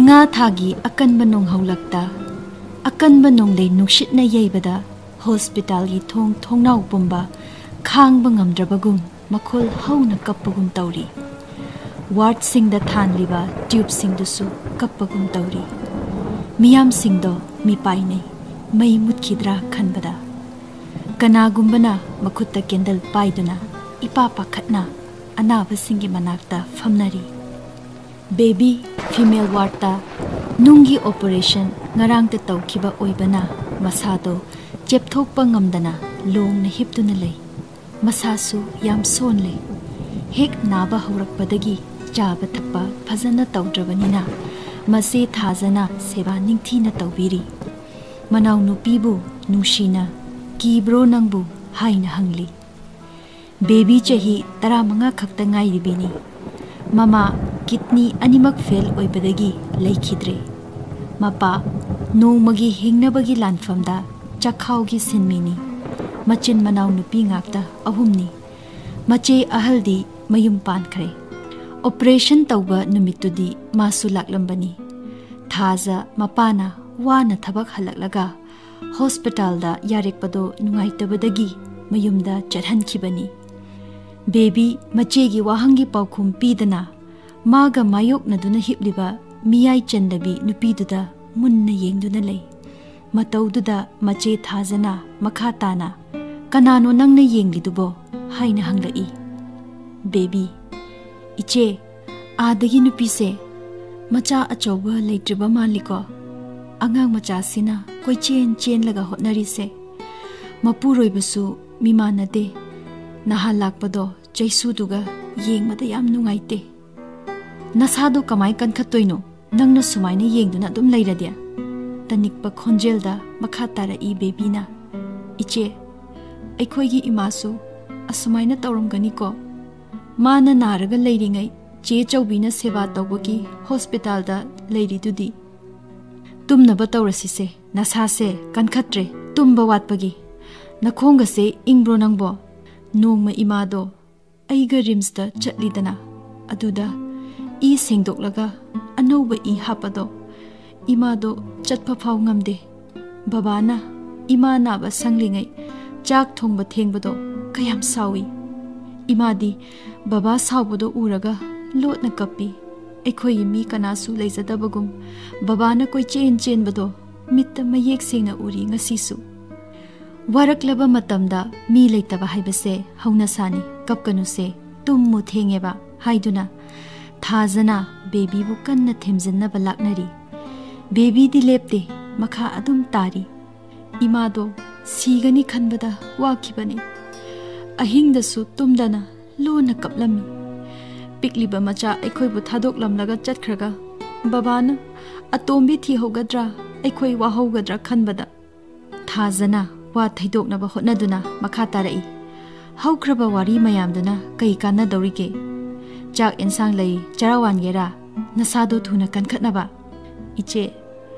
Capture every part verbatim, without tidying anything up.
ꯉꯥ ꯊꯥꯒꯤ ꯑꯀꯟꯕ ꯅꯣꯡꯍꯧꯂꯛꯇ, ꯑꯀꯟꯕ ꯅꯣꯡꯂꯩ ꯅꯨꯡꯁꯤꯠꯅ ꯌꯩꯕꯗ ꯍꯣꯁꯄꯤꯇꯥꯜꯒꯤ ꯊꯣꯡ ꯊꯣꯡꯅꯥꯎ ꯄꯨꯝꯕ ꯈꯥꯡꯕ ꯉꯝꯗ꯭ꯔꯕꯒꯨꯝ ꯃꯈꯣꯜ ꯍꯧꯅ ꯀꯞꯄꯒꯨꯝ ꯇꯧꯔꯤ꯫ ꯋꯥꯔꯗꯁꯤꯡꯗ ꯊꯥꯟꯂꯤꯕ ꯇ꯭ꯌꯨꯕꯁꯤꯡꯗꯨꯁꯨ ꯀꯞꯄꯒꯨꯝ ꯇꯧꯔꯤ꯫ ꯃꯤꯌꯥꯝꯁꯤꯡꯗꯣ ꯃꯤꯄꯥꯏꯅꯩ, ꯃꯩ ꯃꯨꯠꯈꯤꯗ꯭ꯔꯥ ꯈꯟꯕꯗ꯫ ꯀꯅꯥꯒꯨꯝꯕꯅ ꯃꯈꯨꯠꯇ ꯀꯦꯟꯗꯜ ꯄꯥꯏꯗꯨꯅ ꯏꯄꯥ ꯄꯥꯈꯠꯅ ꯑꯅꯥꯕꯁꯤꯡꯒꯤ ꯃꯅꯥꯛꯇ ꯐꯝꯅꯔꯤ꯫ ꯕꯦꯕꯤ, ꯐꯤꯃꯦꯜ ꯋꯥꯔꯗꯇ ꯅꯨꯡꯒꯤ ꯑꯣꯄꯔꯦꯁꯟ ꯉꯔꯥꯡꯇ ꯇꯧꯈꯤꯕ ꯑꯣꯏꯕꯅ ꯃꯁꯥꯗꯣ ꯆꯦꯞꯊꯣꯛꯄ ꯉꯝꯗꯅ ꯂꯣꯡꯅ ꯍꯤꯞꯇꯨꯅ ꯂꯩ꯫ ꯃꯁꯥꯁꯨ ꯌꯥꯝ ꯁꯣꯟꯂꯦ꯫ ꯍꯦꯛ ꯅꯥꯕ ꯍꯧꯔꯛꯄꯗꯒꯤ ꯆꯥꯕ ꯊꯛꯄ ꯐꯖꯅ ꯇꯧꯗ꯭ꯔꯕꯅꯤꯅ ꯃꯆꯦ ꯊꯥꯖꯅ ꯁꯦꯕꯥ ꯅꯤꯡꯊꯤꯅ ꯇꯧꯕꯤꯔꯤ꯫ ꯃꯅꯥꯎꯅꯨꯄꯤꯕꯨ ꯅꯨꯡꯁꯤꯅ, "ꯀꯤꯕ꯭ꯔꯣ ꯅꯪꯕꯨ?" ꯍꯥꯏꯅ ꯍꯪꯂꯤ꯫ ꯕꯦꯕꯤ ꯆꯍꯤ ꯇꯔꯥꯃꯉꯥ ꯈꯛꯇ ꯉꯥꯏꯔꯤꯕꯤꯅꯤ꯫ ꯃꯃꯥ ꯀꯤꯗꯅꯤ ꯑꯅꯤꯃꯛ ꯐꯦꯜ ꯑꯣꯏꯕꯗꯒꯤ ꯂꯩꯈꯤꯗ꯭ꯔꯦ꯫ ꯃꯄꯥ ꯅꯣꯡꯃꯒꯤ ꯍꯤꯡꯅꯕꯒꯤ ꯂꯥꯟꯐꯝꯗ ꯆꯈꯥꯎꯒꯤ ꯁꯤꯟꯃꯤꯅꯤ꯫ ꯃꯆꯤꯟ ꯃꯅꯥꯎ ꯅꯨꯄꯤ ꯉꯥꯛꯇ ꯑꯍꯨꯝꯅꯤ꯫ ꯃꯆꯦ ꯑꯍꯜꯗꯤ ꯃꯌꯨꯝ ꯄꯥꯟꯈ꯭ꯔꯦ꯫ ꯑꯣꯄꯔꯦꯁꯟ ꯇꯧꯕ ꯅꯨꯃꯤꯠꯇꯨꯗꯤ ꯃꯥꯁꯨ ꯂꯥꯛꯂꯝꯕꯅꯤ꯫ ꯊꯥꯖ ꯃꯄꯥꯅ ꯋꯥꯅ ꯊꯕꯛ ꯍꯜꯂꯛꯂꯒ ꯍꯣꯁꯄꯤꯇꯥꯜꯗ ꯌꯥꯔꯦꯛꯄꯗꯣ ꯅꯨꯡꯉꯥꯏꯇꯕꯗꯒꯤ ꯃꯌꯨꯝꯗ ꯆꯠꯍꯟꯈꯤꯕꯅꯤ꯫ ꯕꯦꯕꯤ ꯃꯆꯦꯒꯤ ꯋꯥꯍꯪꯒꯤ ꯄꯥꯎꯈꯨꯝ ꯄꯤꯗꯅ ꯃꯥꯒ ꯃꯥꯌꯣꯛꯅꯗꯨꯅ ꯍꯤꯞꯂꯤꯕ ꯃꯤꯌꯥꯏ ꯆꯟꯗꯕꯤ ꯅꯨꯄꯤꯗꯨꯗ ꯃꯨꯟꯅ ꯌꯦꯡꯗꯨꯅ ꯂꯩ꯫ ꯃꯇꯧꯗꯨꯗ ꯃꯆꯦ ꯊꯥꯖꯅ ꯃꯈꯥ ꯇꯥꯅ, "ꯀꯅꯥꯅꯣ ꯅꯪꯅ ꯌꯦꯡꯂꯤꯗꯨꯕꯣ?" ꯍꯥꯏꯅ ꯍꯪꯂꯛꯏ꯫ ꯕꯦꯕꯤ, "ꯏꯆꯦ, ꯑꯥꯗꯒꯤ ꯅꯨꯄꯤꯁꯦ ꯃꯆꯥ ꯑꯆꯧꯕ ꯂꯩꯇ꯭ꯔꯤꯕ ꯃꯥꯜꯂꯤꯀꯣ꯫ ꯑꯉꯥꯡ ꯃꯆꯥꯁꯤꯅ ꯀꯣꯏꯆꯦꯟ ꯆꯦꯟꯂꯒ ꯍꯣꯠꯅꯔꯤꯁꯦ꯫ ꯃꯄꯨꯔꯣꯏꯕꯁꯨ ꯃꯤꯃꯥꯟꯅꯗꯦ꯫ ꯅꯍꯥꯟ ꯂꯥꯛꯄꯗꯣ ꯆꯩꯁꯨꯗꯨꯒ ꯌꯦꯡꯕꯗ ꯌꯥꯝ ꯅꯨꯡꯉꯥꯏꯇꯦ꯫ ꯅꯁꯥꯗꯣ ꯀꯃꯥꯏ ꯀꯟꯈꯠꯇꯣꯏꯅꯣ? ꯅꯪꯅ ꯁꯨꯃꯥꯏꯅ ꯌꯦꯡꯗꯨꯅ ꯑꯗꯨꯝ ꯂꯩꯔꯗꯤ?" ꯇꯅꯤꯛꯄ ꯈꯣꯟꯖꯦꯜꯗ ꯃꯈꯥ ꯇꯥꯔꯛꯏ ꯕꯦꯕꯤꯅ, "ꯏꯆꯦ, ꯑꯩꯈꯣꯏꯒꯤ ꯏꯃꯥꯁꯨ ꯑꯁꯨꯃꯥꯏꯅ ꯇꯧꯔꯝꯒꯅꯤꯀꯣ꯫ ꯃꯥꯅ ꯅꯥꯔꯒ ꯂꯩꯔꯤꯉꯩ ꯆꯦ ꯆꯧꯕꯤꯅ ꯁꯦꯕꯥ ꯇꯧꯕꯒꯤ ꯍꯣꯁꯄꯤꯇꯥꯜꯗ ꯂꯩꯔꯤꯗꯨꯗꯤ꯫ ꯇꯨꯝꯅꯕ ꯇꯧꯔꯁꯤꯁꯦ, ꯅꯁꯥꯁꯦ ꯀꯟꯈꯠꯇ꯭ꯔꯦ ꯇꯨꯝꯕ ꯋꯥꯠꯄꯒꯤ꯫ ꯅꯈꯣꯡꯒꯁꯦ ꯏꯪꯕ꯭ꯔꯣ ꯅꯪꯕꯣ? ꯅꯣꯡꯃ ꯏꯃꯥꯗꯣ ꯑꯩꯒ ꯔꯤꯝꯁꯇ ꯆꯠꯂꯤꯗꯅ, ꯑꯗꯨꯗ ꯏ ꯁꯦꯡꯗꯣꯛꯂꯒ ꯑꯅꯧꯕ ꯏ ꯍꯥꯞꯄꯗꯣ ꯏꯃꯥꯗꯣ ꯆꯠꯄ ꯐꯥꯎ ꯉꯝꯗꯦ꯫ ꯕꯕꯥꯅ ꯏꯃꯥ ꯅꯥꯕ ꯁꯪꯂꯤꯉꯩ ꯆꯥꯛ ꯊꯣꯡꯕ ꯊꯦꯡꯕꯗꯣ ꯀꯌꯥꯝ ꯁꯥꯎꯏ꯫ ꯏꯃꯥꯗꯤ ꯕꯕꯥ ꯁꯥꯎꯕꯗꯣ ꯎꯔꯒ ꯂꯣꯠꯅ ꯀꯞꯄꯤ꯫ ꯑꯩꯈꯣꯏꯒꯤ ꯃꯤ ꯀꯅꯥꯁꯨ ꯂꯩꯖꯗꯕꯒꯨꯝ ꯕꯕꯥꯅ ꯀꯣꯏꯆꯦꯟ ꯆꯦꯟꯕꯗꯣ ꯃꯤꯠꯇ ꯃꯌꯦꯛ ꯁꯦꯡꯅ ꯎꯔꯤ ꯉꯁꯤꯁꯨ꯫ ꯋꯥꯔꯛꯂꯕ ꯃꯇꯝꯗ ꯃꯤ ꯂꯩꯇꯕ ꯍꯥꯏꯕꯁꯦ ꯍꯧꯅꯁꯥꯅꯤ, ꯀꯞꯀꯅꯨꯁꯦ, ꯇꯨꯝꯃꯨ ꯊꯦꯡꯉꯦꯕ ꯍꯥꯏꯗꯨꯅ ꯊꯥꯖꯅ ꯕꯦꯕꯤꯕꯨ ꯀꯟꯅ ꯊꯦꯝꯖꯤꯟꯅꯕ ꯂꯥꯛꯅꯔꯤ꯫ ꯕꯦꯕꯤꯗꯤ ꯂꯦꯞꯇꯦ, ꯃꯈꯥ ꯑꯗꯨꯝ ꯇꯥꯔꯤ꯫ ꯏꯃꯥꯗꯣ ꯁꯤꯒꯅꯤ ꯈꯟꯕꯗ ꯋꯥꯈꯤꯕꯅꯤ꯫ ꯑꯍꯤꯡꯗꯁꯨ ꯇꯨꯝꯗꯅ ꯂꯣꯟꯅ ꯀꯞꯂꯝꯃꯤ꯫ ꯄꯤꯛꯂꯤꯕ ꯃꯆꯥ ꯑꯩꯈꯣꯏꯕꯨ ꯊꯥꯗꯣꯛꯂꯝꯂꯒ ꯆꯠꯈ꯭ꯔꯒ ꯕꯕꯥꯅ ꯑꯇꯣꯝꯕꯤ ꯊꯤꯍꯧꯒꯗ꯭ꯔꯥ, ꯑꯩꯈꯣꯏ ꯋꯥꯍꯧꯒꯗ꯭ꯔꯥ ꯈꯟꯕꯗ꯫ ꯊꯥꯖꯅ ꯋꯥ ꯊꯩꯗꯣꯛꯅꯕ ꯍꯣꯠꯅꯗꯨꯅ ꯃꯈꯥ ꯇꯥꯔꯛꯏ꯫ ꯍꯧꯈ꯭ꯔꯕ ꯋꯥꯔꯤ ꯃꯌꯥꯝꯗꯨꯅ ꯀꯩ ꯀꯥꯟꯅꯗꯧꯔꯤꯒꯦ? ꯆꯥꯛ ꯑꯦꯟꯁꯥꯡ ꯂꯩ, ꯆꯔꯥ ꯋꯥꯟꯒꯦꯔꯥ? ꯅꯁꯥꯗꯣ ꯊꯨꯅ ꯀꯟꯈꯠꯅꯕ꯫ ꯏꯆꯦ,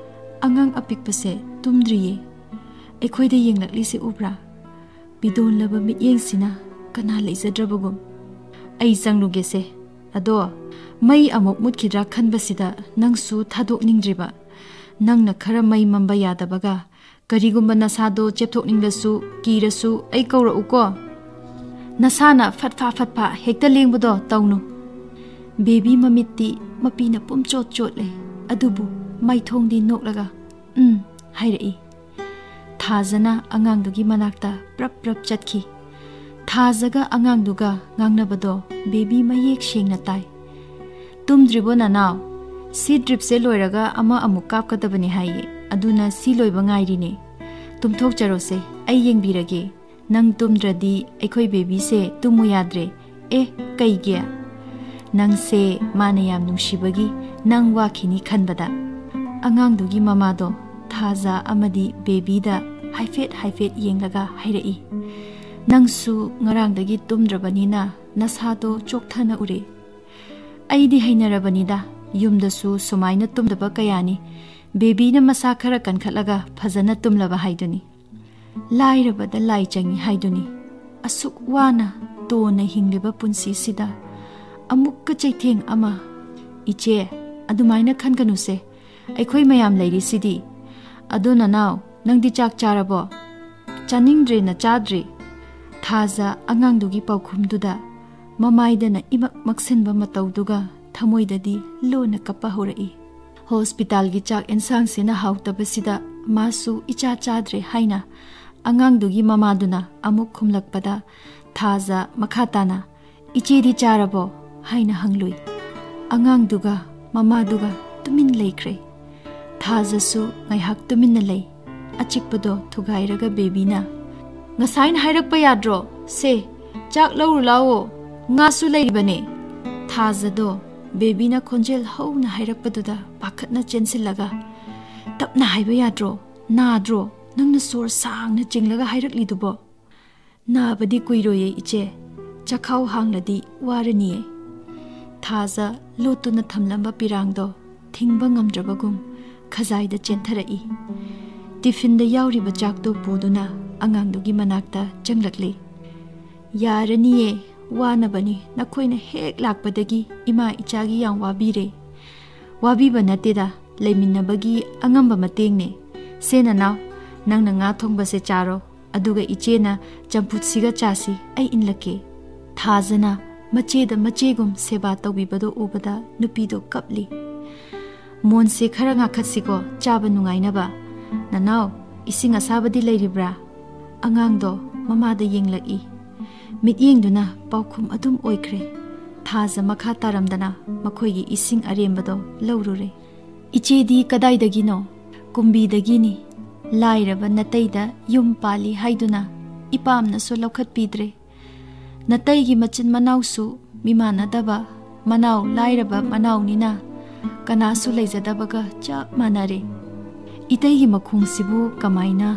ꯑꯉꯥꯡ ꯑꯄꯤꯛꯄꯁꯦ ꯇꯨꯝꯗ꯭ꯔꯤꯌꯦ꯫ ꯑꯩꯈꯣꯏꯗ ꯌꯦꯡꯂꯛꯂꯤꯁꯦ ꯎꯕ꯭ꯔꯥ? ꯄꯤꯗꯣꯟꯂꯕ ꯃꯤꯠꯌꯦꯡꯁꯤꯅ ꯀꯅꯥ ꯂꯩꯖꯗ꯭ꯔꯕꯒꯨꯝ꯫ ꯑꯩ ꯆꯪꯂꯨꯒꯦꯁꯦ꯫ ꯑꯗꯣ ꯃꯩ ꯑꯃꯨꯛ ꯃꯨꯠꯈꯤꯗ꯭ꯔꯥ ꯈꯟꯕꯁꯤꯗ ꯅꯪꯁꯨ ꯊꯥꯗꯣꯛꯅꯤꯡꯗ꯭ꯔꯤꯕ꯫ ꯅꯪꯅ ꯈꯔ ꯃꯩ ꯃꯝꯕ ꯌꯥꯗꯕꯒ, ꯀꯔꯤꯒꯨꯝꯕ ꯅꯁꯥꯗꯣ ꯆꯦꯞꯊꯣꯛꯅꯤꯡꯂꯁꯨ, ꯀꯤꯔꯁꯨ ꯑꯩ ꯀꯧꯔꯛꯎꯀꯣ꯫ ꯅꯁꯥꯅ ꯐꯠꯐꯥ ꯐꯠꯐꯥ ꯍꯦꯛꯇ ꯂꯦꯡꯕꯗꯣ ꯇꯧꯅꯨ꯫ ꯕꯦꯕꯤ ꯃꯃꯤꯠꯇꯤ ꯃꯄꯤꯅ ꯄꯨꯝꯆꯣꯠ ꯆꯣꯠꯂꯦ, ꯑꯗꯨꯕꯨ ꯃꯥꯏꯊꯣꯡꯗꯤ ꯅꯣꯛꯂꯒ "ꯎꯝ" ꯍꯥꯏꯔꯛꯏ꯫ ꯊꯥꯖꯅ ꯑꯉꯥꯡꯗꯨꯒꯤ ꯃꯅꯥꯛꯇ ꯄ꯭ꯔꯞ ꯄ꯭ꯔꯞ ꯆꯠꯈꯤ꯫ ꯊꯥꯖꯒ ꯑꯉꯥꯡꯗꯨꯒ ꯉꯥꯡꯅꯕꯗꯣ ꯕꯦꯕꯤ ꯃꯌꯦꯛ ꯁꯦꯡꯅ ꯇꯥꯏ꯫ "ꯇꯨꯝꯗ꯭ꯔꯤꯕꯣ ꯅꯅꯥꯎ? ꯁꯤ ꯗ꯭ꯔꯤꯞꯁꯦ ꯂꯣꯏꯔꯒ ꯑꯃ ꯑꯃꯨꯛ ꯀꯥꯞꯀꯗꯕꯅꯤ ꯍꯥꯏꯌꯦ, ꯑꯗꯨꯅ ꯁꯤ ꯂꯣꯏꯕ ꯉꯥꯏꯔꯤꯅꯦ꯫ ꯇꯨꯝꯊꯣꯛꯆꯔꯣꯁꯦ, ꯑꯩ ꯌꯦꯡꯕꯤꯔꯒꯦ꯫ ꯅꯪ ꯇꯨꯝꯗ꯭ꯔꯗꯤ ꯑꯩꯈꯣꯏ ꯕꯦꯕꯤꯁꯦ ꯇꯨꯝꯃꯨ ꯌꯥꯗ꯭ꯔꯦ꯫ ꯑꯦ, ꯀꯩꯒꯤ? ꯅꯪꯁꯦ ꯃꯥꯅ ꯌꯥꯝ ꯅꯨꯡꯁꯤꯕꯒꯤ ꯅꯪ ꯋꯥꯈꯤꯅꯤ ꯈꯟꯕꯗ꯫" ꯑꯉꯥꯡꯗꯨꯒꯤ ꯃꯃꯥꯗꯣ ꯊꯥꯖ ꯑꯃꯗꯤ ꯕꯦꯕꯤꯗ ꯍꯥꯏꯐꯦꯠ ꯍꯥꯏꯐꯦꯠ ꯌꯦꯡꯂꯒ ꯍꯥꯏꯔꯛꯏ, "ꯅꯪꯁꯨ ꯉꯔꯥꯡꯗꯒꯤ ꯇꯨꯝꯗ꯭ꯔꯕꯅꯤꯅ ꯅꯁꯥꯗꯣ ꯆꯣꯛꯊꯅ ꯎꯔꯦ꯫ ꯑꯩꯗꯤ ꯍꯩꯅꯔꯕꯅꯤꯗ, ꯌꯨꯝꯗꯁꯨ ꯁꯨꯃꯥꯏꯅ ꯇꯨꯝꯗꯕ ꯀꯌꯥꯅꯤ꯫ ꯕꯦꯕꯤꯅ ꯃꯁꯥ ꯈꯔ ꯀꯟꯈꯠꯂꯒ ꯐꯖꯅ ꯇꯨꯝꯂꯕ ꯍꯥꯏꯗꯨꯅꯤ꯫ ꯂꯥꯏꯔꯕꯗ ꯂꯥꯏ ꯆꯪꯏ ꯍꯥꯏꯗꯨꯅꯤ꯫ ꯑꯁꯨꯛ ꯋꯥꯅ ꯇꯣꯟꯅ ꯍꯤꯡꯂꯤꯕ ꯄꯨꯟꯁꯤꯁꯤꯗ ꯑꯃꯨꯛꯀ ꯆꯩꯊꯦꯡ ꯑꯃ꯫" "ꯏꯆꯦ, ꯑꯗꯨꯃꯥꯏꯅ ꯈꯟꯒꯅꯨꯁꯦ, ꯑꯩꯈꯣꯏ ꯃꯌꯥꯝ ꯂꯩꯔꯤꯁꯤꯗꯤ꯫ ꯑꯗꯣ ꯅꯅꯥꯎ, ꯅꯪꯗꯤ ꯆꯥꯛ ꯆꯥꯔꯕꯣ? ꯆꯥꯅꯤꯡꯗ꯭ꯔꯦꯅ ꯆꯥꯗ꯭ꯔꯤ꯫ ꯊꯥꯖ ꯑꯉꯥꯡꯗꯨꯒꯤ ꯄꯥꯎꯈꯨꯝꯗꯨꯗ ꯃꯃꯥꯏꯗꯅ ꯏꯃꯛ ꯃꯛꯁꯤꯟꯕ ꯃꯇꯧꯗꯨꯒ ꯊꯃꯣꯏꯗꯗꯤ ꯂꯣꯟꯅ ꯀꯞꯄ ꯍꯧꯔꯛꯏ꯫ ꯍꯣꯁꯄꯤꯇꯥꯜꯒꯤ ꯆꯥꯛ ꯑꯦꯟꯁꯥꯡꯁꯤꯅ ꯍꯥꯎꯇꯕꯁꯤꯗ ꯃꯥꯁꯨ ꯏꯆꯥ ꯆꯥꯗ꯭ꯔꯦ ꯍꯥꯏꯅ ꯑꯉꯥꯡꯗꯨꯒꯤ ꯃꯃꯥꯗꯨꯅ ꯑꯃꯨꯛ ꯈꯨꯝꯂꯛꯄꯗ ꯊꯥꯖ ꯃꯈꯥ ꯇꯥꯅ, "ꯏꯆꯦꯗꯤ ꯆꯥꯔꯕꯣ?" ꯍꯥꯏꯅ ꯍꯪꯂꯨꯏ꯫ ꯑꯉꯥꯡꯗꯨꯒ ꯃꯃꯥꯗꯨꯒ ꯇꯨꯃꯤꯟ ꯂꯩꯈ꯭ꯔꯦ꯫ ꯊꯥꯖꯁꯨ ꯉꯥꯏꯍꯥꯛ ꯇꯨꯃꯤꯟꯅ ꯂꯩ꯫ ꯑꯆꯤꯛꯄꯗꯣ ꯊꯨꯒꯥꯏꯔꯒ ꯕꯦꯕꯤꯅ, "ꯉꯁꯥꯏꯅ ꯍꯥꯏꯔꯛꯄ ꯌꯥꯗ꯭ꯔꯣ? ꯁꯦ, ꯆꯥꯛ ꯂꯧꯔꯨ ꯂꯥꯛꯑꯣ, ꯉꯥꯁꯨ ꯂꯩꯔꯤꯕꯅꯦ꯫" ꯊꯥꯖꯗꯣ ꯕꯦꯕꯤꯅ ꯈꯣꯟꯖꯦꯜ ꯍꯧꯅ ꯍꯥꯏꯔꯛꯄꯗꯨꯗ ꯄꯥꯈꯠꯅ ꯆꯦꯟꯁꯤꯜꯂꯒ, "ꯇꯞꯅ ꯍꯥꯏꯕ ꯌꯥꯗ꯭ꯔꯣ? ꯅꯥꯗ꯭ꯔꯣ? ꯅꯪꯅ ꯁꯣꯔ ꯁꯥꯡꯅ ꯆꯤꯡꯂꯒ ꯍꯥꯏꯔꯛꯂꯤꯗꯨꯕꯣ?" "ꯅꯥꯕꯗꯤ ꯀꯨꯏꯔꯣꯏꯌꯦ ꯏꯆꯦ, ꯆꯈꯥꯎ ꯍꯥꯡꯂꯗꯤ ꯋꯥꯔꯅꯤꯌꯦ꯫" ꯊꯥꯖ ꯂꯣꯠꯇꯨꯅ ꯊꯝꯂꯝꯕ ꯄꯤꯔꯥꯡꯗꯣ ꯊꯤꯡꯕ ꯉꯝꯗ꯭ꯔꯕꯒꯨꯝ ꯈꯖꯥꯏꯗ ꯆꯦꯟꯊꯔꯛꯏ꯫ ꯇꯤꯐꯤꯟꯗ ꯌꯥꯎꯔꯤꯕ ꯆꯥꯛꯇꯨ ꯄꯨꯗꯨꯅ ꯑꯉꯥꯡꯗꯨꯒꯤ ꯃꯅꯥꯛꯇ ꯆꯪꯂꯛꯂꯤ꯫ "ꯌꯥꯔꯅꯤꯌꯦ, ꯋꯥꯅꯕꯅꯤ, ꯅꯈꯣꯏꯅ ꯍꯦꯛ ꯂꯥꯛꯄꯗꯒꯤ ꯏꯃꯥ ꯏꯆꯥꯒꯤ ꯌꯥꯝ ꯋꯥꯕꯤꯔꯦ꯫" "ꯋꯥꯕꯤꯕ ꯅꯠꯇꯦꯗ, ꯂꯩꯃꯤꯟꯅꯕꯒꯤ ꯑꯉꯝꯕ ꯃꯇꯦꯡꯅꯦ꯫ ꯁꯦ ꯅꯅꯥꯎ, ꯅꯪꯅ ꯉꯥ ꯊꯣꯡꯕꯁꯦ ꯆꯥꯔꯣ, ꯑꯗꯨꯒ ꯏꯆꯦꯅ ꯆꯝꯐꯨꯠꯁꯤꯒ ꯆꯥꯁꯤ, ꯑꯩ ꯏꯜꯂꯛꯀꯦ꯫" ꯊꯥꯖꯅ ꯃꯆꯦꯗ ꯃꯆꯦꯒꯨꯝ ꯁꯦꯕꯥ ꯇꯧꯕꯤꯕꯗꯣ ꯎꯕꯗ ꯅꯨꯄꯤꯗꯣ ꯀꯞꯂꯤ꯫ "ꯃꯣꯟꯁꯦ ꯈꯔ ꯉꯥꯈꯠꯁꯤꯀꯣ, ꯆꯥꯕ ꯅꯨꯡꯉꯥꯏꯅꯕ꯫ ꯅꯅꯥꯎ, ꯏꯁꯤꯡ ꯑꯁꯥꯕꯗꯤ ꯂꯩꯔꯤꯕ꯭ꯔꯥ?" ꯑꯉꯥꯡꯗꯣ ꯃꯃꯥꯗ ꯌꯦꯡꯂꯛꯏ꯫ ꯃꯤꯠꯌꯦꯡꯗꯨꯅ ꯄꯥꯎꯈꯨꯝ ꯑꯗꯨꯝ ꯑꯣꯏꯈ꯭ꯔꯦ꯫ ꯊꯥꯖ ꯃꯈꯥ ꯇꯥꯔꯝꯗꯅ ꯃꯈꯣꯏꯒꯤ ꯏꯁꯤꯡ ꯑꯔꯦꯝꯕꯗꯣ ꯂꯧꯔꯨꯔꯦ꯫ "ꯏꯆꯦꯗꯤ ꯀꯗꯥꯏꯗꯒꯤꯅꯣ?" "ꯀꯨꯝꯕꯤꯗꯒꯤꯅꯤ꯫ ꯂꯥꯏꯔꯕ ꯅꯇꯩꯗ ꯌꯨꯝ ꯄꯥꯜꯂꯤ ꯍꯥꯏꯗꯨꯅ ꯏꯄꯥꯝꯅꯁꯨ ꯂꯧꯈꯠꯄꯤꯗ꯭ꯔꯦ꯫ ꯅꯇꯩꯒꯤ ꯃꯆꯤꯟ ꯃꯅꯥꯎꯁꯨ ꯃꯤꯃꯥꯟꯅꯗꯕ, ꯃꯅꯥꯎ ꯂꯥꯏꯔꯕ ꯃꯅꯥꯎꯅꯤꯅ ꯀꯅꯥꯁꯨ ꯂꯩꯖꯗꯕꯒ ꯆꯞ ꯃꯥꯟꯅꯔꯦ꯫" "ꯏꯇꯩꯒꯤ ꯃꯈꯣꯡꯁꯤꯕꯨ ꯀꯃꯥꯏꯅ?"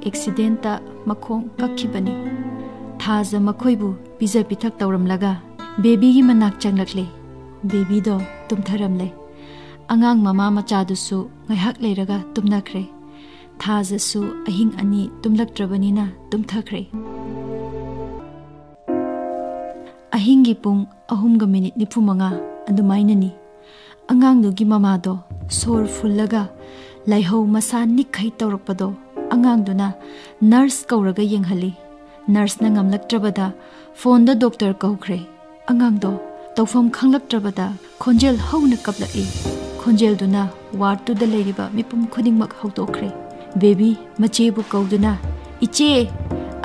"ꯑꯦꯛꯁꯤꯗꯦꯟꯇ ꯃꯈꯣꯡ ꯀꯛꯈꯤꯕꯅꯤ꯫" ꯊꯥꯖ ꯃꯈꯣꯏꯕꯨ ꯄꯤꯖ ꯄꯤꯊꯛ ꯇꯧꯔꯝꯂꯒ ꯕꯦꯕꯤꯒꯤ ꯃꯅꯥꯛ ꯆꯪꯂꯛꯂꯦ꯫ ꯕꯦꯕꯤꯗꯣ ꯇꯨꯝꯊꯔꯝꯂꯦ꯫ ꯑꯉꯥꯡ ꯃꯃꯥ ꯃꯆꯥꯗꯨꯁꯨ ꯉꯥꯏꯍꯥꯛ ꯂꯩꯔꯒ ꯇꯨꯝꯅꯈ꯭ꯔꯦ꯫ ꯊꯥꯖꯁꯨ ꯑꯍꯤꯡ ꯑꯅꯤ ꯇꯨꯝꯂꯛꯇ꯭ꯔꯕꯅꯤꯅ ꯇꯨꯝꯊꯈ꯭ꯔꯦ꯫ ꯑꯍꯤꯡꯒꯤ ꯄꯨꯡ ꯑꯍꯨꯝꯒ ꯃꯤꯅꯤꯠ ꯅꯤꯐꯨ ꯃꯉꯥ ꯑꯗꯨꯃꯥꯏꯅꯅꯤ꯫ ꯑꯉꯥꯡꯗꯨꯒꯤ ꯃꯃꯥꯗꯣ ꯁꯣꯔ ꯐꯨꯜꯂꯒ ꯂꯥꯏꯍꯧ ꯃꯁꯥ ꯅꯤꯛꯈꯩ ꯇꯧꯔꯛꯄꯗꯣ ꯑꯉꯥꯡꯗꯨꯅ ꯅꯔꯁ ꯀꯧꯔꯒ ꯌꯦꯡꯍꯜꯂꯤ꯫ ꯅꯔꯁꯅ ꯉꯝꯂꯛꯇ꯭ꯔꯕꯗ ꯐꯣꯟꯗ ꯗꯣꯛꯇꯔ ꯀꯧꯈ꯭ꯔꯦ꯫ ꯑꯉꯥꯡꯗꯣ ꯇꯧꯐꯝ ꯈꯪꯂꯛꯇ꯭ꯔꯕꯗ ꯈꯣꯟꯖꯦꯜ ꯍꯧꯅ ꯀꯞꯂꯛꯏ꯫ ꯈꯣꯟꯖꯦꯜꯗꯨꯅ ꯋꯥꯔꯗꯇꯨꯗ ꯂꯩꯔꯤꯕ ꯃꯤꯄꯨꯝ ꯈꯨꯗꯤꯡꯃꯛ ꯍꯧꯗꯣꯛꯈ꯭ꯔꯦ꯫ ꯕꯦꯕꯤ ꯃꯆꯦꯕꯨ ꯀꯧꯗꯨꯅ, "ꯏꯆꯦ,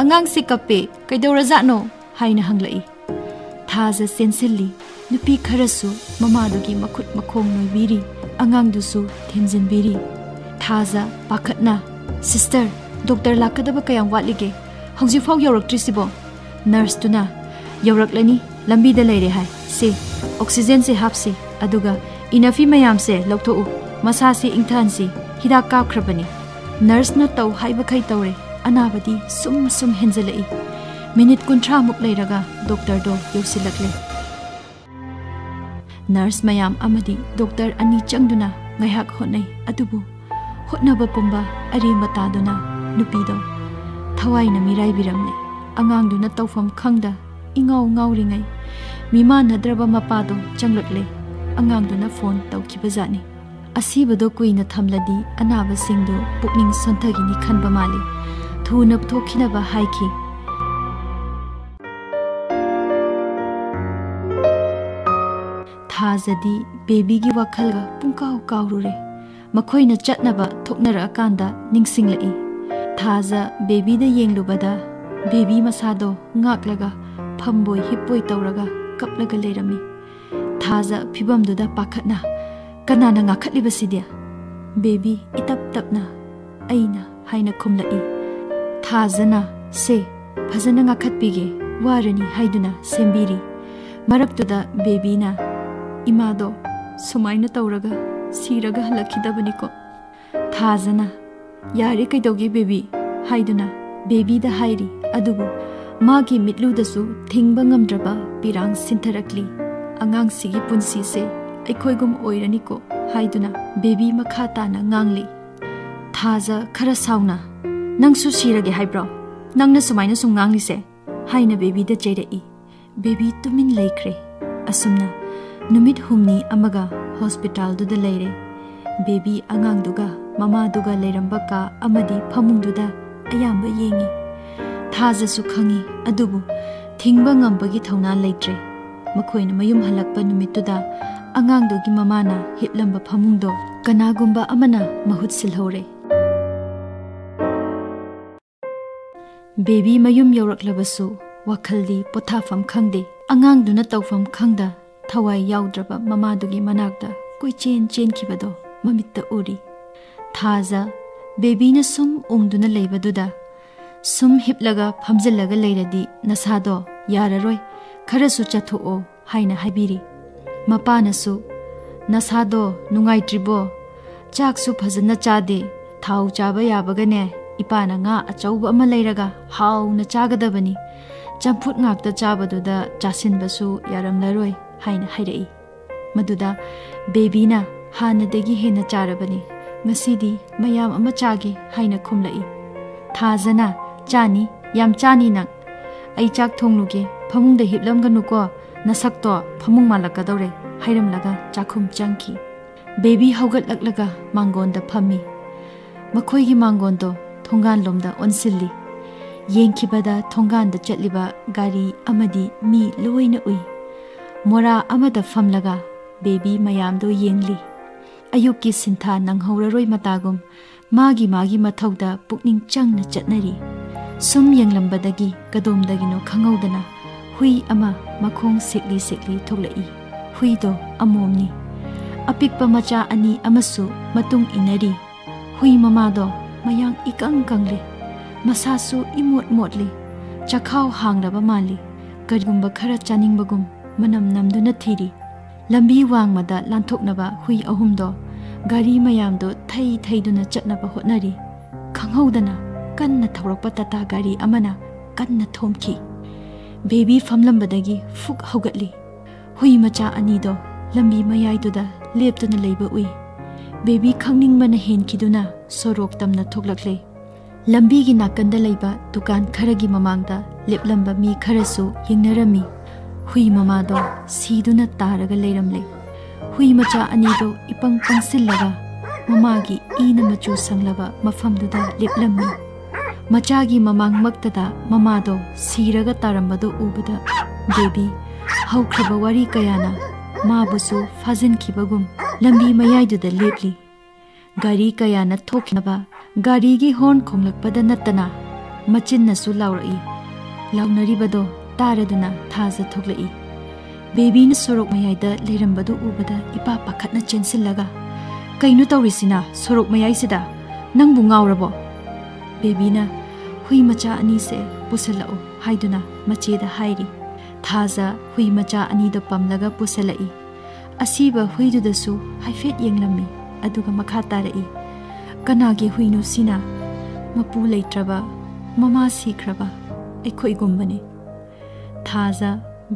ꯑꯉꯥꯡꯁꯦ ꯀꯞꯄꯦ, ꯀꯩꯗꯧꯔꯖꯥꯠꯅꯣ?" ꯍꯥꯏꯅ ꯍꯪꯂꯛꯏ꯫ ꯊꯥꯖ ꯆꯦꯟꯁꯤꯜꯂꯤ꯫ ꯅꯨꯄꯤ ꯈꯔꯁꯨ ꯃꯃꯥꯗꯨꯒꯤ ꯃꯈꯨꯠ ꯃꯈꯣꯡ ꯅꯣꯏꯕꯤꯔꯤ꯫ ꯑꯉꯥꯡꯗꯨꯁꯨ ꯊꯦꯝꯖꯤꯟꯕꯤꯔꯤ꯫ ꯊꯥꯖ ꯄꯥꯈꯠꯅ, "ꯁꯤꯁꯇꯔ, ꯗꯣꯛꯇꯔ ꯂꯥꯛꯀꯗꯕ ꯀꯌꯥꯝ ꯋꯥꯠꯂꯤꯒꯦ? ꯍꯧꯖꯤꯛꯐꯥꯎ ꯌꯧꯔꯛꯇ꯭ꯔꯤꯁꯤꯕꯣ?" ꯅꯔꯁꯇꯨꯅ, "ꯌꯧꯔꯛꯂꯅꯤ, ꯂꯝꯕꯤꯗ ꯂꯩꯔꯦ ꯍꯥꯏ꯫ ꯁꯦ, ꯑꯣꯛꯁꯤꯖꯦꯟꯁꯦ ꯍꯥꯞꯁꯤ, ꯑꯗꯨꯒ ꯏꯅꯐꯤ ꯃꯌꯥꯝꯁꯦ ꯂꯧꯊꯣꯛꯎ꯫ ꯃꯁꯥꯁꯤ ꯏꯪꯊꯍꯟꯁꯤ, ꯍꯤꯗꯥꯛ ꯀꯥꯞꯈ꯭ꯔꯕꯅꯤ꯫" ꯅꯔꯁꯅ ꯇꯧ ꯍꯥꯏꯕꯈꯩ ꯇꯧꯔꯦ꯫ ꯑꯅꯥꯕꯗꯤ ꯁꯨꯝ ꯁꯨꯝ ꯍꯦꯟꯖꯜꯂꯛꯏ꯫ ꯃꯤꯅꯤꯠ ꯀꯨꯟꯊ꯭ꯔꯥꯃꯨꯛ ꯂꯩꯔꯒ ꯗꯣꯛꯇꯔꯗꯣ ꯌꯧꯁꯤꯜꯂꯛꯂꯦ꯫ ꯅꯔꯁ ꯃꯌꯥꯝ ꯑꯃꯗꯤ ꯗꯣꯛꯇꯔ ꯑꯅꯤ ꯆꯪꯗꯨꯅ ꯉꯥꯏꯍꯥꯛ ꯍꯣꯠꯅꯩ, ꯑꯗꯨꯕꯨ ꯍꯣꯠꯅꯕ ꯄꯨꯝꯕ ꯑꯔꯦꯝꯕ ꯇꯥꯗꯨꯅ ꯅꯨꯄꯤꯗꯣ ꯊꯋꯥꯏꯅ ꯃꯤꯔꯥꯏꯕꯤꯔꯝꯂꯦ꯫ ꯑꯉꯥꯡꯗꯨꯅ ꯇꯧꯐꯝ ꯈꯪꯗ ꯏꯉꯥꯎ ꯉꯥꯎꯔꯤꯉꯩ, ꯃꯤꯃꯥꯟꯅꯗ꯭ꯔꯕ ꯃꯄꯥꯗꯣ ꯆꯪꯂꯛꯂꯦ꯫ ꯑꯉꯥꯡꯗꯨꯅ ꯐꯣꯟ ꯇꯧꯈꯤꯕꯖꯥꯠꯅꯤ꯫ "ꯑꯁꯤꯕꯗꯣ ꯀꯨꯏꯅ ꯊꯝꯂꯗꯤ ꯑꯅꯥꯕꯁꯤꯡꯗꯨ ꯄꯨꯛꯅꯤꯡ ꯁꯣꯟꯊꯈꯤꯅꯤ ꯈꯟꯕ ꯃꯥꯜꯂꯤ꯫ ꯊꯨꯅ ꯄꯨꯊꯣꯛꯈꯤꯅꯕ ꯍꯥꯏꯈꯤ꯫" ꯊꯥꯖꯗꯤ ꯕꯦꯕꯤꯒꯤ ꯋꯥꯈꯜꯒ ꯄꯨꯡꯀꯥꯎ ꯀꯥꯎꯔꯨꯔꯦ꯫ ꯃꯈꯣꯏꯅ ꯆꯠꯅꯕ ꯊꯣꯛꯅꯔꯛꯑꯀꯥꯟꯗ ꯅꯤꯡꯁꯤꯡꯂꯛꯏ꯫ ꯊꯥꯖ ꯕꯦꯕꯤꯗ ꯌꯦꯡꯂꯨꯕꯗ ꯕꯦꯕꯤ ꯃꯁꯥꯗꯣ ꯉꯥꯛꯂꯒ ꯐꯝꯕꯣꯏ ꯍꯤꯞꯄꯣꯏ ꯇꯧꯔꯒ ꯀꯞꯂꯒ ꯂꯩꯔꯝꯃꯤ꯫ ꯊꯥꯖ ꯐꯤꯕꯝꯗꯨꯗ ꯄꯥꯈꯠꯅ, "ꯀꯅꯥꯅ ꯉꯥꯈꯠꯂꯤꯕꯁꯤꯗꯤ?" ꯕꯦꯕꯤ ꯏꯇꯞ ꯇꯞꯅ, "ꯑꯩꯅ" ꯍꯥꯏꯅ ꯈꯨꯝꯂꯛꯏ꯫ ꯊꯥꯖꯅ, "ꯁꯦ, ꯐꯖꯅ ꯉꯥꯈꯠꯄꯤꯒꯦ, ꯋꯥꯔꯅꯤ" ꯍꯥꯏꯗꯨꯅ ꯁꯦꯝꯕꯤꯔꯤ꯫ ꯃꯔꯛꯇꯨꯗ ꯕꯦꯕꯤꯅ, "ꯏꯃꯥꯗꯣ ꯁꯨꯃꯥꯏꯅ ꯇꯧꯔꯒ ꯁꯤꯔꯒ ꯍꯜꯂꯛꯈꯤꯗꯕꯅꯤꯀꯣ꯫" ꯊꯥꯖꯅ, "ꯌꯥꯔꯦ, ꯀꯩꯗꯧꯒꯦ ꯕꯦꯕꯤ?" ꯍꯥꯏꯗꯨꯅ ꯕꯦꯕꯤꯗ ꯍꯥꯏꯔꯤ꯫ ꯑꯗꯨꯕꯨ ꯃꯥꯒꯤ ꯃꯤꯠꯂꯨꯗꯁꯨ ꯊꯤꯡꯕ ꯉꯝꯗ꯭ꯔꯕ ꯄꯤꯔꯥꯡ ꯁꯤꯟꯊꯔꯛꯂꯤ꯫ "ꯑꯉꯥꯡꯁꯤꯒꯤ ꯄꯨꯟꯁꯤꯁꯦ ꯑꯩꯈꯣꯏꯒꯨꯝ ꯑꯣꯏꯔꯅꯤꯀꯣ" ꯍꯥꯏꯗꯨꯅ ꯕꯦꯕꯤ ꯃꯈꯥ ꯇꯥꯅ ꯉꯥꯡꯂꯤ꯫ ꯊꯥꯖ ꯈꯔ ꯁꯥꯎꯅ, "ꯅꯪꯁꯨ ꯁꯤꯔꯒꯦ ꯍꯥꯏꯕ꯭ꯔꯣ? ꯅꯪꯅ ꯁꯨꯃꯥꯏꯅ ꯁꯨꯝ ꯉꯥꯡꯂꯤꯁꯦ?" ꯍꯥꯏꯅ ꯕꯦꯕꯤꯗ ꯆꯩꯔꯛꯏ꯫ ꯕꯦꯕꯤ ꯇꯨꯃꯤꯟ ꯂꯩꯈ꯭ꯔꯦ꯫ ꯑꯁꯨꯝꯅ ꯅꯨꯃꯤꯠ ꯍꯨꯝꯅꯤ ꯑꯃꯒ ꯍꯣꯁꯄꯤꯇꯥꯜꯗꯨꯗ ꯂꯩꯔꯦ꯫ ꯕꯦꯕꯤ ꯑꯉꯥꯡꯗꯨꯒ ꯃꯃꯥꯗꯨꯒ ꯂꯩꯔꯝꯕ ꯀꯥ ꯑꯃꯗꯤ ꯐꯃꯨꯡꯗꯨꯗ ꯑꯌꯥꯝꯕ ꯌꯦꯡꯉꯤ꯫ ꯊꯥꯖꯁꯨ ꯈꯪꯉꯤ, ꯑꯗꯨꯕꯨ ꯊꯤꯡꯕ ꯉꯝꯕꯒꯤ ꯊꯧꯅꯥ ꯂꯩꯇ꯭ꯔꯦ꯫ ꯃꯈꯣꯏꯅ ꯃꯌꯨꯝ ꯍꯜꯂꯛꯄ ꯅꯨꯃꯤꯠꯇꯨꯗ ꯑꯉꯥꯡꯗꯨꯒꯤ ꯃꯃꯥꯅ ꯍꯤꯞꯂꯝꯕ ꯐꯃꯨꯡꯗꯣ ꯀꯅꯥꯒꯨꯝꯕ ꯑꯃꯅ ꯃꯍꯨꯠ ꯁꯤꯜꯍꯧꯔꯦ꯫ ꯕꯦꯕꯤ ꯃꯌꯨꯝ ꯌꯧꯔꯛꯂꯕꯁꯨ ꯋꯥꯈꯜꯗꯤ ꯄꯣꯊꯥꯐꯝ ꯈꯪꯗꯦ꯫ ꯑꯉꯥꯡꯗꯨꯅ ꯇꯧꯐꯝ ꯈꯪꯗ ꯊꯋꯥꯏ ꯌꯥꯎꯗ꯭ꯔꯕ ꯃꯃꯥꯗꯨꯒꯤ ꯃꯅꯥꯛꯇ ꯀꯣꯏꯆꯦꯟ ꯆꯦꯟꯈꯤꯕꯗꯣ ꯃꯃꯤꯠꯇ ꯎꯔꯤ꯫ ꯊꯥꯖ ꯕꯦꯕꯤꯅ ꯁꯨꯝ ꯎꯪꯗꯨꯅ ꯂꯩꯕꯗꯨꯗ, "ꯁꯨꯝ ꯍꯤꯞꯂꯒ ꯐꯝꯖꯤꯜꯂꯒ ꯂꯩꯔꯗꯤ ꯅꯁꯥꯗꯣ ꯌꯥꯔꯔꯣꯏ, ꯈꯔꯁꯨ ꯆꯠꯊꯣꯛꯑꯣ" ꯍꯥꯏꯅ ꯍꯥꯏꯕꯤꯔꯤ꯫ ꯃꯄꯥꯅꯁꯨ, "ꯅꯁꯥꯗꯣ ꯅꯨꯡꯉꯥꯏꯇ꯭ꯔꯤꯕꯣ? ꯆꯥꯛꯁꯨ ꯐꯖꯅ ꯆꯥꯗꯦ꯫ ꯊꯥꯎ ꯆꯥꯕ ꯌꯥꯕꯒꯅꯦ, ꯏꯄꯥꯅ ꯉꯥ ꯑꯆꯧꯕ ꯑꯃ ꯂꯩꯔꯒ ꯍꯥꯎꯅ ꯆꯥꯒꯗꯕꯅꯤ꯫ ꯆꯝꯐꯨꯠ ꯉꯥꯛꯇ ꯆꯥꯕꯗꯨꯗ ꯆꯥꯁꯤꯟꯕꯁꯨ ꯌꯥꯔꯝꯂꯔꯣꯏ" ꯍꯥꯏꯅ ꯍꯥꯏꯔꯛꯏ꯫ ꯃꯗꯨꯗ ꯕꯦꯕꯤꯅ, "ꯍꯥꯟꯅꯗꯒꯤ ꯍꯦꯟꯅ ꯆꯥꯔꯕꯅꯤ, ꯉꯁꯤꯗꯤ ꯃꯌꯥꯝ ꯑꯃ ꯆꯥꯒꯦ" ꯍꯥꯏꯅ ꯈꯨꯝꯂꯛꯏ꯫ ꯊꯥꯖꯅ, "ꯆꯥꯅꯤ, ꯌꯥꯝ ꯆꯥꯅꯤ ꯅꯪ꯫ ꯑꯩ ꯆꯥꯛ ꯊꯣꯡꯂꯨꯒꯦ, ꯐꯃꯨꯡꯗ ꯍꯤꯞꯂꯝꯒꯅꯨꯀꯣ, ꯅꯁꯛꯇꯣ ꯐꯃꯨꯡ ꯃꯥꯜꯂꯛꯀꯗꯧꯔꯦ" ꯍꯥꯏꯔꯝꯂꯒ ꯆꯥꯛꯈꯨꯝ ꯆꯪꯈꯤ꯫ ꯕꯦꯕꯤ ꯍꯧꯒꯠꯂꯛꯂꯒ ꯃꯥꯡꯒꯣꯟꯗ ꯐꯝꯃꯤ꯫ ꯃꯈꯣꯏꯒꯤ ꯃꯥꯡꯒꯣꯟꯗꯣ ꯊꯣꯡꯒꯥꯟꯂꯣꯝꯗ ꯑꯣꯟꯁꯤꯜꯂꯤ꯫ ꯌꯦꯡꯈꯤꯕꯗ ꯊꯣꯡꯒꯥꯟꯗ ꯆꯠꯂꯤꯕ ꯒꯥꯔꯤ ꯑꯃꯗꯤ ꯃꯤ ꯂꯣꯏꯅ ꯎꯏ꯫ ꯃꯣꯔꯥ ꯑꯃꯗ ꯐꯝꯂꯒ ꯕꯦꯕꯤ ꯃꯌꯥꯝꯗꯣ ꯌꯦꯡꯂꯤ꯫ ꯑꯌꯨꯛꯀꯤ ꯁꯤꯟꯊꯥ ꯅꯪꯍꯧꯔꯔꯣꯏ ꯃꯇꯥꯒꯨꯝ ꯃꯥꯒꯤ ꯃꯥꯒꯤ ꯃꯊꯧꯗ ꯄꯨꯛꯅꯤꯡ ꯆꯪꯅ ꯆꯠꯅꯔꯤ꯫ ꯁꯨꯝ ꯌꯦꯡꯂꯝꯕꯗꯒꯤ ꯀꯗꯣꯝꯗꯒꯤꯅꯣ ꯈꯪꯍꯧꯗꯅ ꯍꯨꯏ ꯑꯃ ꯃꯈꯣꯡ ꯁꯦꯛꯂꯤ ꯁꯦꯛꯂꯤ ꯊꯣꯛꯂꯛꯏ꯫ ꯍꯨꯏꯗꯣ ꯑꯃꯣꯝꯅꯤ꯫ ꯑꯄꯤꯛꯄ ꯃꯆꯥ ꯑꯅꯤ ꯑꯃꯁꯨ ꯃꯇꯨꯡ ꯏꯟꯅꯔꯤ꯫ ꯍꯨꯏ ꯃꯃꯥꯗꯣ ꯃꯌꯥꯡ ꯏꯀꯪ ꯀꯪꯂꯤ, ꯃꯁꯥꯁꯨ ꯏꯃꯣꯠ ꯃꯣꯠꯂꯤ, ꯆꯈꯥꯎ ꯍꯥꯡꯂꯕ ꯃꯥꯜꯂꯤ, ꯀꯔꯤꯒꯨꯝꯕ ꯈꯔ ꯆꯥꯅꯤꯡꯕꯒꯨꯝ ꯃꯅꯝ ꯅꯝꯗꯨꯅ ꯊꯤꯔꯤ꯫ ꯂꯝꯕꯤ ꯋꯥꯡꯃꯗ ꯂꯥꯟꯊꯣꯛꯅꯕ ꯍꯨꯏ ꯑꯍꯨꯝꯗꯣ ꯒꯥꯔꯤ ꯃꯌꯥꯝꯗꯣ ꯊꯩ ꯊꯩꯗꯨꯅ ꯆꯠꯅꯕ ꯍꯣꯠꯅꯔꯤ꯫ ꯈꯪꯍꯧꯗꯅ ꯀꯟꯅ ꯊꯧꯔꯛꯄ ꯇꯥꯇꯥ ꯒꯥꯔꯤ ꯑꯃꯅ ꯀꯟꯅ ꯊꯣꯝꯈꯤ꯫ ꯕꯦꯕꯤ ꯐꯝꯂꯝꯕꯗꯒꯤ ꯐꯨꯛ ꯍꯧꯒꯠꯂꯤ꯫ ꯍꯨꯏ ꯃꯆꯥ ꯑꯅꯤꯗꯣ ꯂꯝꯕꯤ ꯃꯌꯥꯏꯗꯨꯗ ꯂꯦꯞꯇꯨꯅ ꯂꯩꯕ ꯎꯏ꯫ ꯕꯦꯕꯤ ꯈꯪꯅꯤꯡꯕꯅ ꯍꯦꯟꯈꯤꯗꯨꯅ ꯁꯣꯔꯣꯛ ꯇꯝꯅ ꯊꯣꯛꯂꯛꯂꯦ꯫ ꯂꯝꯕꯤꯒꯤ ꯅꯥꯀꯟꯗ ꯂꯩꯕ ꯗꯨꯀꯥꯟ ꯈꯔꯒꯤ ꯃꯃꯥꯡꯗ ꯂꯦꯞꯂꯝꯕ ꯃꯤ ꯈꯔꯁꯨ ꯌꯦꯡꯅꯔꯝꯃꯤ꯫ ꯍꯨꯏ ꯃꯃꯥꯗꯣ ꯁꯤꯗꯨꯅ ꯇꯥꯔꯒ ꯂꯩꯔꯝꯂꯦ꯫ ꯍꯨꯏ ꯃꯆꯥ ꯑꯅꯤꯗꯣ ꯏꯄꯪ ꯄꯪꯁꯤꯜꯂꯒ ꯃꯃꯥꯒꯤ ꯏꯅ ꯃꯆꯨ ꯁꯪꯂꯕ ꯃꯐꯝꯗꯨꯗ ꯂꯦꯞꯂꯝꯃꯤ꯫ ꯃꯆꯥꯒꯤ ꯃꯃꯥꯡꯃꯛꯇꯗ ꯃꯃꯥꯗꯣ ꯁꯤꯔꯒ ꯇꯥꯔꯝꯕꯗꯨ ꯎꯕꯗ ꯕꯦꯕꯤ ꯍꯧꯈ꯭ꯔꯕ ꯋꯥꯔꯤ ꯀꯌꯥꯅ ꯃꯥꯕꯨꯁꯨ ꯐꯥꯖꯤꯟꯈꯤꯕꯒꯨꯝ ꯂꯝꯕꯤ ꯃꯌꯥꯏꯗꯨꯗ ꯂꯦꯞꯂꯤ꯫ ꯒꯥꯔꯤ ꯀꯌꯥꯅ ꯊꯣꯛꯈꯤꯅꯕ ꯒꯥꯔꯤꯒꯤ ꯍꯣꯔꯟ ꯈꯣꯡꯂꯛꯄꯗ ꯅꯠꯇꯅ ꯃꯆꯤꯟꯅꯁꯨ ꯂꯥꯎꯔꯛꯏ꯫ ꯂꯥꯎꯅꯔꯤꯕꯗꯣ ꯇꯥꯔꯗꯨꯅ ꯊꯥꯖ ꯊꯣꯛꯂꯛꯏ꯫ ꯕꯦꯕꯤꯅ ꯁꯣꯔꯣꯛ ꯃꯌꯥꯏꯗ ꯂꯩꯔꯝꯕꯗꯨ ꯎꯕꯗ ꯏꯄꯥ ꯄꯥꯈꯠꯅ ꯆꯦꯟꯁꯤꯜꯂꯒ, "ꯀꯩꯅꯣ ꯇꯧꯔꯤꯁꯤꯅ ꯁꯣꯔꯣꯛ ꯃꯌꯥꯏꯁꯤꯗ? ꯅꯪꯕꯨ ꯉꯥꯎꯔꯕꯣ?" ꯕꯦꯕꯤꯅ, "ꯍꯨꯏ ꯃꯆꯥ ꯑꯅꯤꯁꯦ ꯄꯨꯁꯜꯂꯛꯎ" ꯍꯥꯏꯗꯨꯅ ꯃꯆꯦꯗ ꯍꯥꯏꯔꯤ꯫ ꯊꯥꯖ ꯍꯨꯏ ꯃꯆꯥ ꯑꯅꯤꯗꯣ ꯄꯝꯂꯒ ꯄꯨꯁꯜꯂꯛꯏ꯫ ꯑꯁꯤꯕ ꯍꯨꯏꯗꯨꯗꯁꯨ ꯍꯥꯏꯐꯦꯠ ꯌꯦꯡꯂꯝꯃꯤ, ꯑꯗꯨꯒ ꯃꯈꯥ ꯇꯥꯔꯛꯏ, "ꯀꯅꯥꯒꯤ ꯍꯨꯏꯅꯣ ꯁꯤꯅ? ꯃꯄꯨ ꯂꯩꯇ꯭ꯔꯕ, ꯃꯃꯥ ꯁꯤꯈ꯭ꯔꯕ ꯑꯩꯈꯣꯏꯒꯨꯝꯕꯅꯤ꯫" ꯊꯥꯖ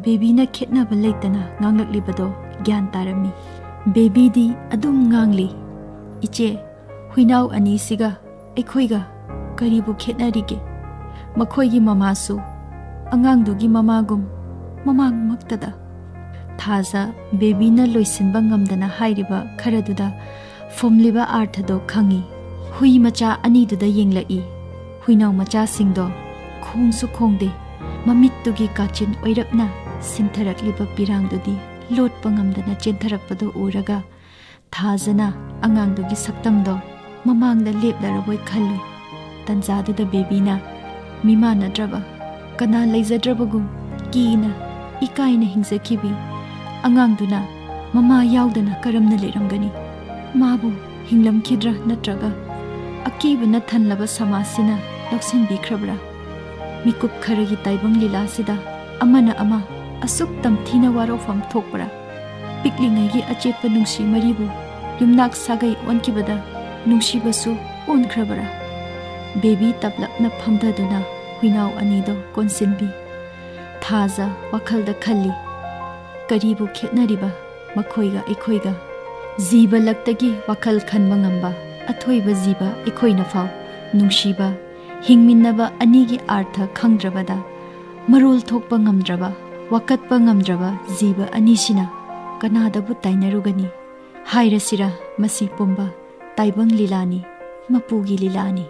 ꯕꯦꯕꯤꯅ ꯈꯦꯠꯅꯕ ꯂꯩꯇꯅ ꯉꯥꯡꯂꯛꯂꯤꯕꯗꯣ ꯒ꯭ꯌꯥꯟ ꯇꯥꯔꯝꯃꯤ꯫ ꯕꯦꯕꯤꯗꯤ ꯑꯗꯨꯝ ꯉꯥꯡꯂꯤ, "ꯏꯆꯦ, ꯍꯨꯏꯅꯥꯎ ꯑꯅꯤꯁꯤꯒ ꯑꯩꯈꯣꯏꯒ ꯀꯔꯤꯕꯨ ꯈꯦꯠꯅꯔꯤꯒꯦ? ꯃꯈꯣꯏꯒꯤ ꯃꯃꯥꯁꯨ ꯑꯉꯥꯡꯗꯨꯒꯤ ꯃꯃꯥꯒꯨꯝ ꯃꯃꯥꯡꯃꯛꯇꯗ꯫" ꯊꯥꯖ ꯕꯦꯕꯤꯅ ꯂꯣꯏꯁꯤꯟꯕ ꯉꯝꯗꯅ ꯍꯥꯏꯔꯤꯕ ꯈꯔꯗꯨꯗ ꯐꯨꯝꯂꯤꯕ ꯑꯥꯔꯊꯗꯣ ꯈꯪꯏ꯫ ꯍꯨꯏ ꯃꯆꯥ ꯑꯅꯤꯗꯨꯗ ꯌꯦꯡꯂꯛꯏ꯫ ꯍꯨꯏꯅꯥꯎ ꯃꯆꯥꯁꯤꯡꯗꯣ ꯈꯣꯡꯁꯨ ꯈꯣꯡꯗꯦ꯫ ꯃꯃꯤꯠꯇꯨꯒꯤ ꯀꯥꯆꯤꯟ ꯑꯣꯏꯔꯞꯅ ꯁꯤꯟꯊꯔꯛꯂꯤꯕ ꯄꯤꯔꯥꯡꯗꯨꯗꯤ ꯂꯣꯠꯄ ꯉꯝꯗꯅ ꯆꯦꯟꯊꯔꯛꯄꯗꯨ ꯎꯔꯒ ꯊꯥꯖꯅ ꯑꯉꯥꯡꯗꯨꯒꯤ ꯁꯛꯇꯝꯗꯣ ꯃꯃꯥꯡꯗ ꯂꯦꯞꯂꯔꯕꯣꯏ ꯈꯜꯂꯨꯏ꯫ ꯇꯟꯖꯥꯗꯨꯗ ꯕꯦꯕꯤꯅ ꯃꯤꯃꯥꯟꯅꯗ꯭ꯔꯕ, ꯀꯅꯥ ꯂꯩꯖꯗ꯭ꯔꯕꯒꯨꯝ ꯀꯤꯅ ꯏꯀꯥꯏꯅ ꯍꯤꯡꯖꯈꯤꯕꯤ ꯑꯉꯥꯡꯗꯨꯅ ꯃꯃꯥ ꯌꯥꯎꯗꯅ ꯀꯔꯝꯅ ꯂꯩꯔꯝꯒꯅꯤ? ꯃꯥꯕꯨ ꯍꯤꯡꯂꯝꯈꯤꯗ꯭ꯔꯥ ꯅꯠꯇ꯭ꯔꯒ ꯑꯀꯤꯕꯅ ꯊꯜꯂꯕ ꯁꯃꯥꯖꯁꯤꯅ ꯂꯧꯁꯤꯟꯕꯤꯈ꯭ꯔꯕ꯭ꯔꯥ? ꯃꯤꯀꯨꯞ ꯈꯔꯒꯤ ꯇꯥꯏꯕꯪ ꯂꯤꯂꯥꯁꯤꯗ ꯑꯃꯅ ꯑꯃ ꯑꯁꯨꯛ ꯇꯝꯊꯤꯅ ꯋꯥꯔꯧꯐꯝ ꯊꯣꯛꯄ꯭ꯔꯥ? ꯄꯤꯛꯂꯤꯉꯩꯒꯤ ꯑꯆꯦꯠꯄ ꯅꯨꯡꯁꯤ ꯃꯔꯤꯕꯨ ꯌꯨꯝꯅꯥꯛ ꯁꯥꯒꯩ ꯑꯣꯟꯈꯤꯕꯗ ꯅꯨꯡꯁꯤꯕꯁꯨ ꯑꯣꯟꯈ꯭ꯔꯕꯔꯥ? ꯕꯦꯕꯤ ꯇꯞꯂꯞꯅ ꯐꯝꯊꯗꯨꯅ ꯍꯨꯏꯅꯥꯎ ꯑꯅꯤꯗꯣ ꯀꯣꯟꯁꯤꯟꯕꯤ꯫ ꯊꯥꯖ ꯋꯥꯈꯜꯗ ꯈꯜꯂꯤ, "ꯀꯔꯤꯕꯨ ꯈꯦꯠꯅꯔꯤꯕ ꯃꯈꯣꯏꯒ ꯑꯩꯈꯣꯏꯒ? ꯖꯤꯕ ꯂꯛꯇꯒꯤ ꯋꯥꯈꯜ ꯈꯟꯕ ꯉꯝꯕ ꯑꯊꯣꯏꯕ ꯖꯤꯕ ꯑꯩꯈꯣꯏꯅ ꯐꯥꯎ ꯅꯨꯡꯁꯤꯕ, ꯍꯤꯡꯃꯤꯟꯅꯕ ꯑꯅꯤꯒꯤ ꯑꯥꯔꯊ ꯈꯪꯗ꯭ꯔꯕꯗ ꯃꯔꯣꯜ ꯊꯣꯛꯄ ꯉꯝꯗ꯭ꯔꯕ, ꯋꯥꯀꯠꯄ ꯉꯝꯗ꯭ꯔꯕ ꯖꯤꯕ ꯑꯅꯤꯁꯤꯅ ꯀꯅꯥꯗꯕꯨ ꯇꯥꯏꯅꯔꯨꯒꯅꯤ? ꯍꯥꯏꯔꯁꯤꯔ, ꯃꯁꯤ ꯄꯨꯝꯕ ꯇꯥꯏꯕꯪ ꯂꯤꯂꯥꯅꯤ, ꯃꯄꯨꯒꯤ ꯂꯤꯂꯥꯅꯤ꯫